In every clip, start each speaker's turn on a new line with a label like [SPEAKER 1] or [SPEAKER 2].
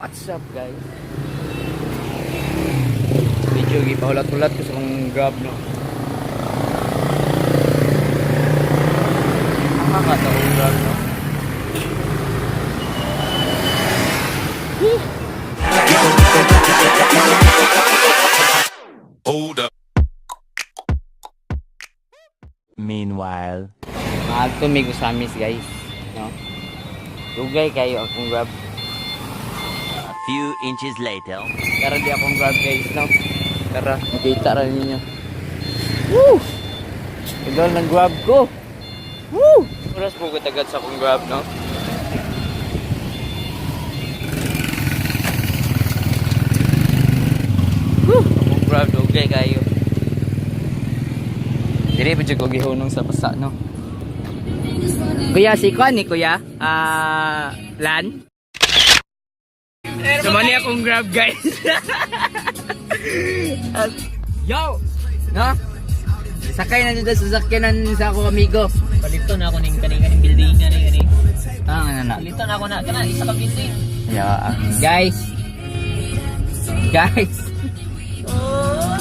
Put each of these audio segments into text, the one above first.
[SPEAKER 1] What's up, guys? Medyo gipahulat-hulat ko sa akong Grab, no? Ang ka akong Grab, no?
[SPEAKER 2] Hold up.
[SPEAKER 3] Meanwhile.
[SPEAKER 1] Maadto mi Ozamiz, guys, no? Dugay kayo akong Grab.
[SPEAKER 3] A few inches later.
[SPEAKER 1] Tara, di akong Grab, guys, no? Tara, makita ra ninyo. Woo! Idol ng Grab ko. Woo! Oras po ko tagad sa akong Grab, no? Woo! Akong Grab, dugay kayo. Dire pa jud ko gihunong sa basa, no? Kuya, si Kwan ni Kuya? Ah, Lan? So, mani akong Grab, guys. Yo! No? Sakay na dito sa sakyanan sa ako amigo.
[SPEAKER 4] Palito na ako ning kaning kaning building nga ning kaning.
[SPEAKER 1] Ah, ano na.
[SPEAKER 4] Palito na ako na kana isa ka building.
[SPEAKER 1] Yeah. Guys. Guys.
[SPEAKER 5] Oh,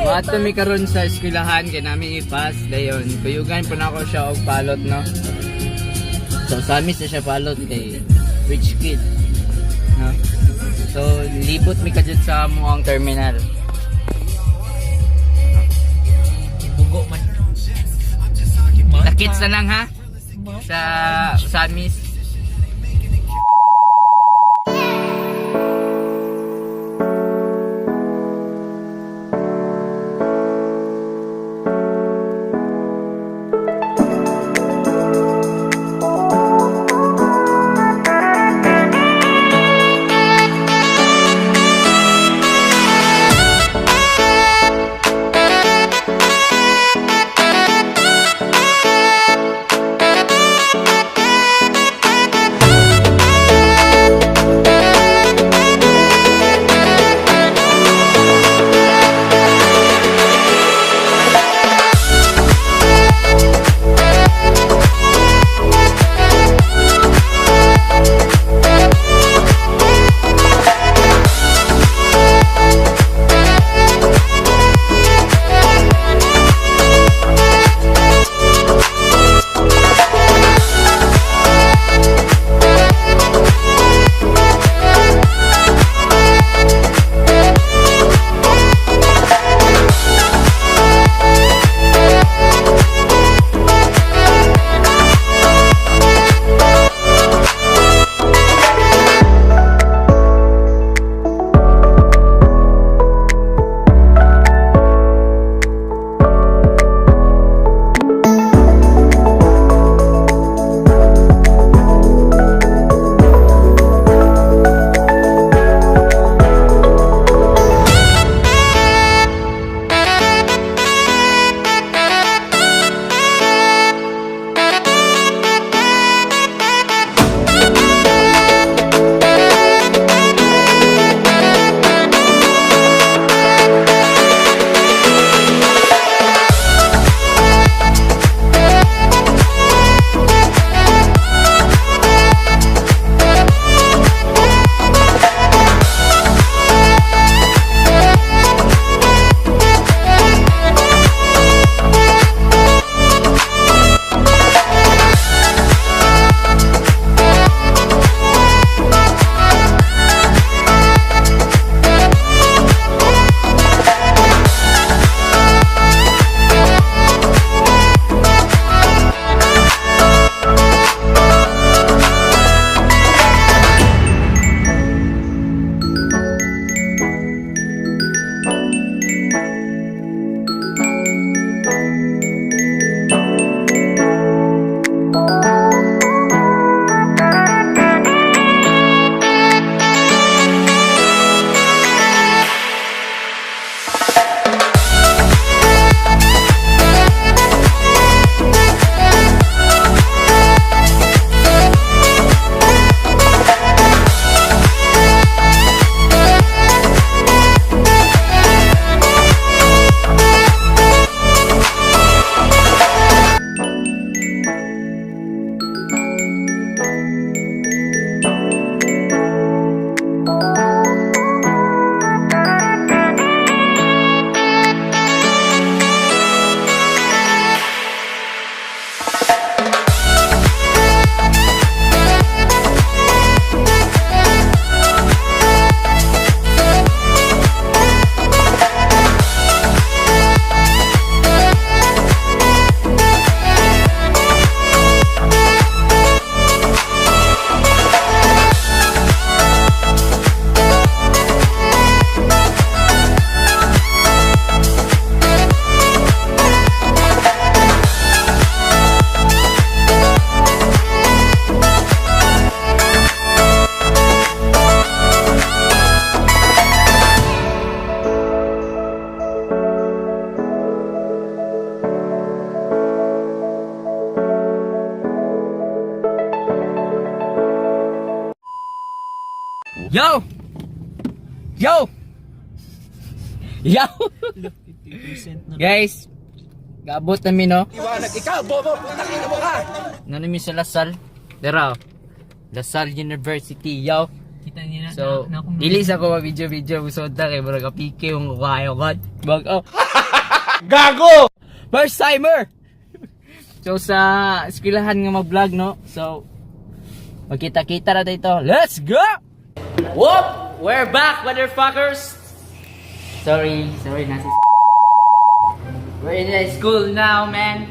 [SPEAKER 1] Mato mi karon sa eskwelahan kay nami ipas dayon. Kuyugan po na ako siya og palot, no. So samis na siya palot kay rich kid. No? So libot mi kadjud sa amo ang terminal.
[SPEAKER 4] Bugo man.
[SPEAKER 1] Takits na lang ha sa Samis. Yo! Yo! Yo!
[SPEAKER 4] 50% na.
[SPEAKER 1] Guys, gaabot namin, no?
[SPEAKER 2] Iwanag ikaw, bobo! Putang ina mo ka!
[SPEAKER 1] Nanamin sa La Salle. Dara, oh. La Salle University, yo.
[SPEAKER 4] Kita niya na.
[SPEAKER 1] So,
[SPEAKER 4] na, na,
[SPEAKER 1] dili sa ko video-video usod na kay murag kapike yung kayo god. Bag oh.
[SPEAKER 2] Gago!
[SPEAKER 1] First timer. So sa eskwelahan nga mag-vlog, no. So magkita-kita na dito. Let's go! Whoop! We're back, motherfuckers! Sorry, sorry nasa. We're in the school now, man.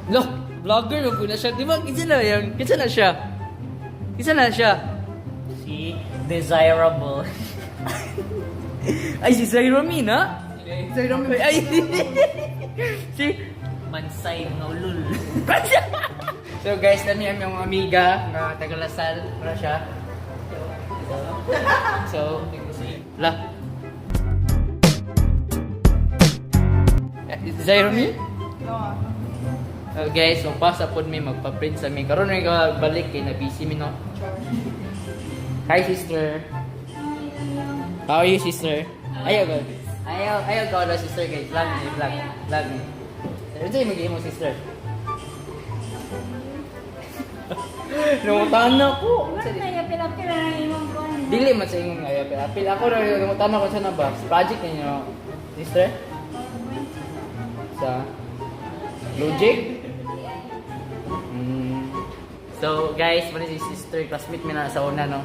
[SPEAKER 1] Look, vlogger na po na siya. Di ba? Kinsa na yan? Kinsa na siya? Kinsa na siya?
[SPEAKER 4] Si Desirable.
[SPEAKER 1] Ay, si Zairomin, ha? Zairomin. Ay, si...
[SPEAKER 4] Mansay nga ulul.
[SPEAKER 1] So guys, nami ang mga amiga nga taga Lasal, wala siya. So, la. Zairomin? So guys, so pasa pod mi magpa-print sa mi. Karon mi ka balik kay na busy mi, no. Hi, sister. How are you, sister? Ayaw ko. Ayaw, ayaw ko na, sister, guys. Vlog ni, vlog. Vlog ni. Ano sa'yo mag mo, sister? Nangutana ko.
[SPEAKER 5] Pila-pila na imong kuan.
[SPEAKER 1] Dili man sa imong ayaw pero apil ako ra nangutana ko sa na ba? Project ninyo, sister? Sa Logic? So guys, muna si sister, classmate mi na sa una, no?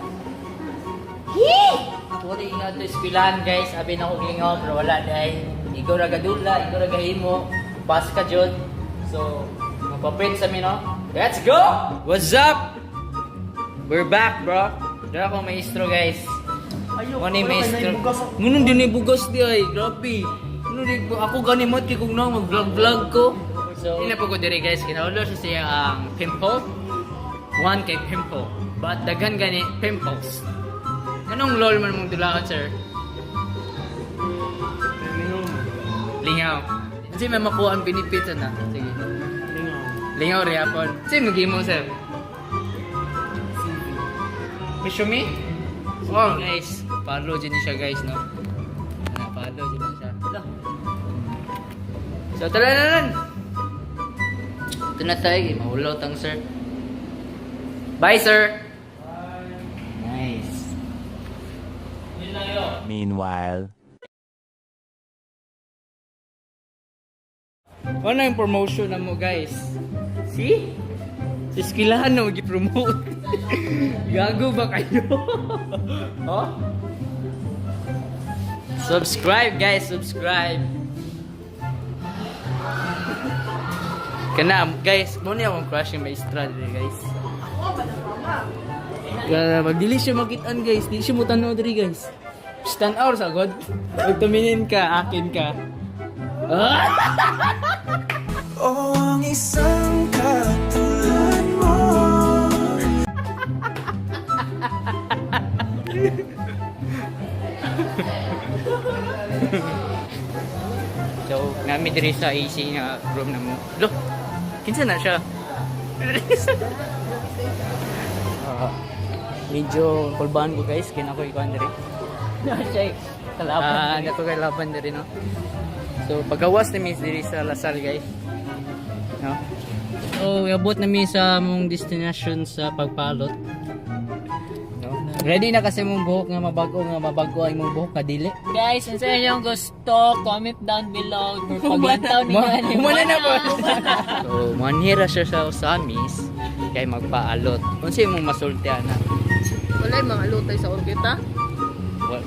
[SPEAKER 1] Tuwa di nga to eskwelahan, guys, abi na ko gilingaw pero wala dahil ikaw ra gadula, ikaw ra gahimo, pass ka jud. So, magpa-print sa mi, no? Let's go! What's up? We're back, bro. Dara akong maestro, guys.
[SPEAKER 2] Ayok,
[SPEAKER 1] Ano yung maestro? Ngunong din bugas di ay, grabe. Ngunong di ako gani mo kay kung nang mag-vlog-vlog ko. So, hindi na po ko diri, guys, kinaulo siya siya ang pimple. One kay pimple. But daghan gani pimples. Anong lol man mong dulaan, sir? Lingaw. Kasi may makuha ang benefits na. Sige.
[SPEAKER 2] Lingaw.
[SPEAKER 1] Lingaw rehapon. Kasi mag-imo, sir. Resume? Wow, guys. Follow dyan siya, guys, no? Ano, follow dyan siya. So, tara na lang! Ito na tayo, eh. Mahulaw tang sir. Bye, sir! Nice.
[SPEAKER 3] Meanwhile.
[SPEAKER 1] Ano yung promotion na mo, guys? See? Sa eskwelahan na mag-promote. Gago ba kayo? Huh? Subscribe, guys. Subscribe. Kana, guys, mo niya akong crush yung maestra dili, guys. Kaya magdili siya makitaan, guys. Dili siya mo tanaw diri, guys. Stand hour sa god. Pag tumingin ka, akin ka. Ah!
[SPEAKER 2] Oh, ang isang katulad mo.
[SPEAKER 1] So, nami diri sa AC nga room na mo. Lo, kinsa na siya? Ah, medyo kulbaan ko, guys, kaya ako ikuan diri.
[SPEAKER 4] Na siya kalaban.
[SPEAKER 1] Ah, nato kay laban diri, no. So, pagawas na mi diri sa Lasal, guys. No? So, iabot na mi sa mong destination sa pagpalot. No? Ready na kasi mong buhok nga mabago ang imong buhok kadili.
[SPEAKER 4] Guys, kung sa inyong gusto, comment down below for paglantaw ni Gani.
[SPEAKER 1] Humana na po. So, manhira siya sa Osamis kay magpaalot. Unsa imong masulti ana?
[SPEAKER 5] Wala yung mga lutay sa orbita.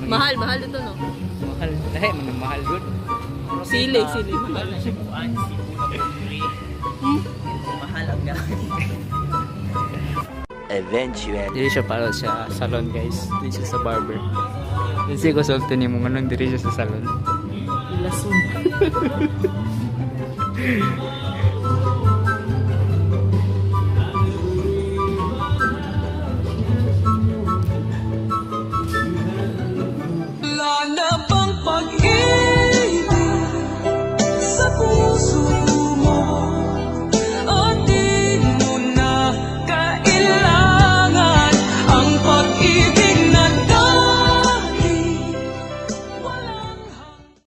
[SPEAKER 5] Mahal, mahal ito, no?
[SPEAKER 1] Mahal. Dahil man ang mahal gud.
[SPEAKER 5] Sili, sili. Mahal.
[SPEAKER 4] Mahal siya buwan, si Puna Puri. Mahal ang gawin.
[SPEAKER 3] Eventually.
[SPEAKER 1] Dili siya para sa salon, guys. Dili siya sa barber. Kasi ko sulti nimo nganong dili siya sa salon.
[SPEAKER 5] Ilasun.